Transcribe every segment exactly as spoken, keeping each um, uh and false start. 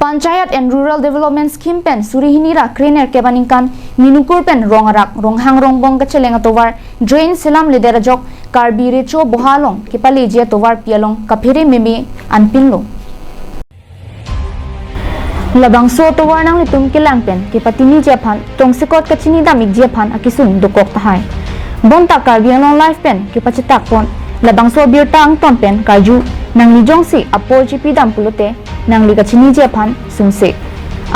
Panchayat and Rural Development Scheme pen suri hini ra krenerkep aningkan minukur pen Rong Arak, Ronghang Rongbong kacheleng atovar drain selamledet ajok Karbi Recho Boha along kepaleji atovarpi along kaphere meme anpinlo. Labangso atovar nanglitum kelang pen kepatiniji aphan tongsekot kachinidam-ikji aphan akesung dokok tahai. Bonta Karbi Anglong Live pen kepachetakpon labangso abirta angton pen karju, nangli jongsi apor chipidam pulote nangli kachiniji aphan sungse.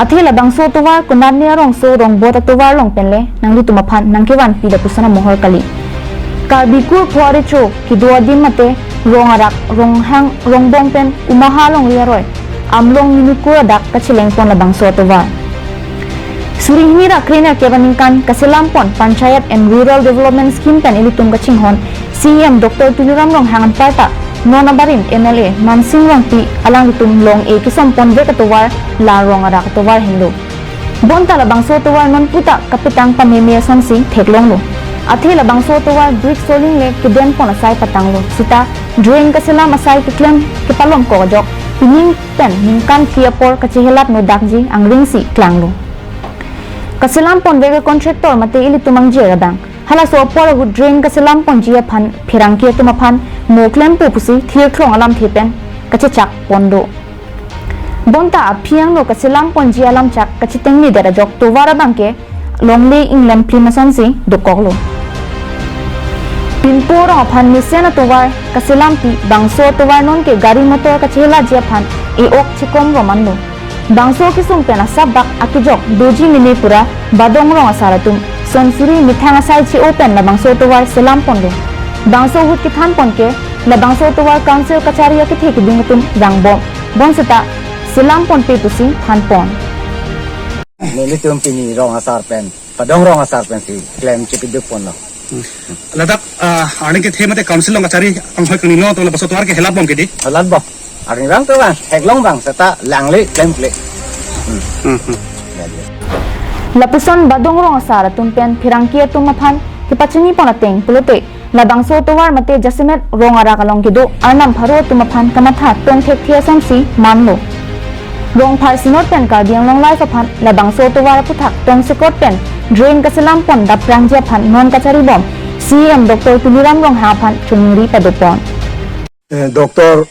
Athe labangso atovar konatne arongso rongbot atovar along penle nanglitum aphan nangkevanpi lapuson amohor kali. Karbi kur pho arecho kedo adim mate Rong Arak, Ronghang Rongbong pen Umaha alongri aroi Amlong minukur adak kachelengpon labangso atovar. Suri hini ra krenerkep aningkan kaselampon Panchayat and Rural Development Scheme pen ilitum kachinghon C E M Doctor Tuliram Ronghang anparta non abarim M L A Mansing Rongpi alanglitum long-e kesomponvek atovar la Rong Arak atovar henlo. Bonta labangso atovar nonputa kapetang pameme asonsi theklonglo. Athe labangso atovar brick soling le kedenpon asai patanglo. Sita drain kaselam asai keklem kepalomkok ajok pining pen ningkan phli apor kachehelat no dakji angring si klanglo. Kaselamponvek a-contractor mate ilitum angjir abang halaso apor ahut drain kaselamponji aphan pherangke atum aphan mo klempo pusi thirthlong alamthe pen kachechakpon do. Bonta aphi angno kaselamponji alamchak kachetengmedet ajok tovar abangke longle inglem phlim asonsi dokoklo. Pinpo arong aphan mesen atovar kaselampi bangso atovar nonke gari motor kachehelatji aphan e-ok chekom romanlo. Bangso kesung pen asap bak akejok doji mene pura Badong Rong asar atum son suri methang asai che-o pen labangso atovar selamponlo. Bangso ahut kethanpon ke labangso atovar council kachari akethe keding atum rangbom. Bonseta selamponpe pusi thanpon. Nelitum pini Rong asar pen, Badong Rong asar pensi klem chipidukponlo. Ladak, ah, arni kethe mate council along kachari anghoi kangni lo, to labangso atovar ke helatbom ke dei? Helatbom. Arnivang to bang, theklong bang, seta langle klemkle. Hmm. Hmm, hmm. Ya, ya. Lapuson Badong Rong asar atum pen pherangke atum aphan kepachinipon ateng pulote labangso atovar mate jasemet Rong Arak along kedo arnam pharo atum aphan kamatha tongthekthe asonsi manlo. Rongphar Synod pen Karbi Anglong Live aphan labangso atovar aputhak tongsekot pen drain kaselampon daprangji aphan non kacharibom C E M Doctor Tuliram Ronghang aphan choningri padopon. Eh, Doctor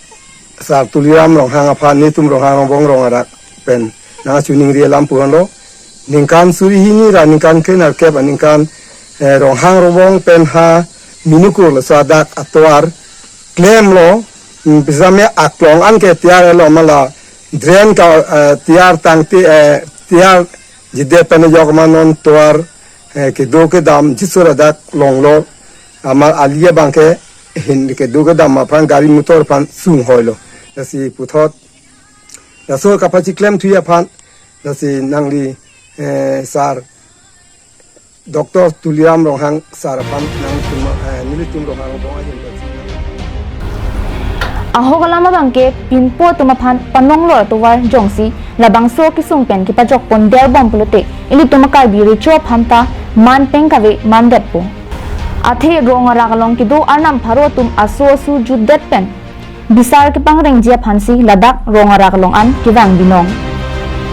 Sar Tuliram Ronghang aphan nelitum Ronghang Rongbong Rong Arak pen nangchoningri alam pu-anlo. Ningkan suri hini ra ningkan krenerkep aningkan, eh, Ronghang Rongbong pen ha minukur laso adak atovar klemlo, mm, bisame aklong an ke tiar lo mala drain ka, eh, tiar tangte, eh, tiar jide pen ajok ma non tovar, eh, kedo kedam jisur adak longlo, amat ali abangke hin kedo kedam aphan gari motor aphan sunghoilo. Lasi puthot laso kapachiklem thuji aphan lasi nangli, eh, sar Doctor Tuliram Ronghang sar aphan nangtum, eh, nelitum Ronghang Rongbong ahin. Ahok alam abangke pinpo atum aphan panonglor atovar jongsi labangso kesung pen kepajokpon derbom pulote ilitum a-Karbi Recho aphan ta man peng kave mandetpo. Athe Rong Arak along kedo arnam pharo atum aso asu jutdet pen bisar kepangrengji aphansi ladak Rong Arak along an kevang binong.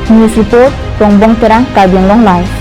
News report, Rongbong Terang, Karbi Anglong Live.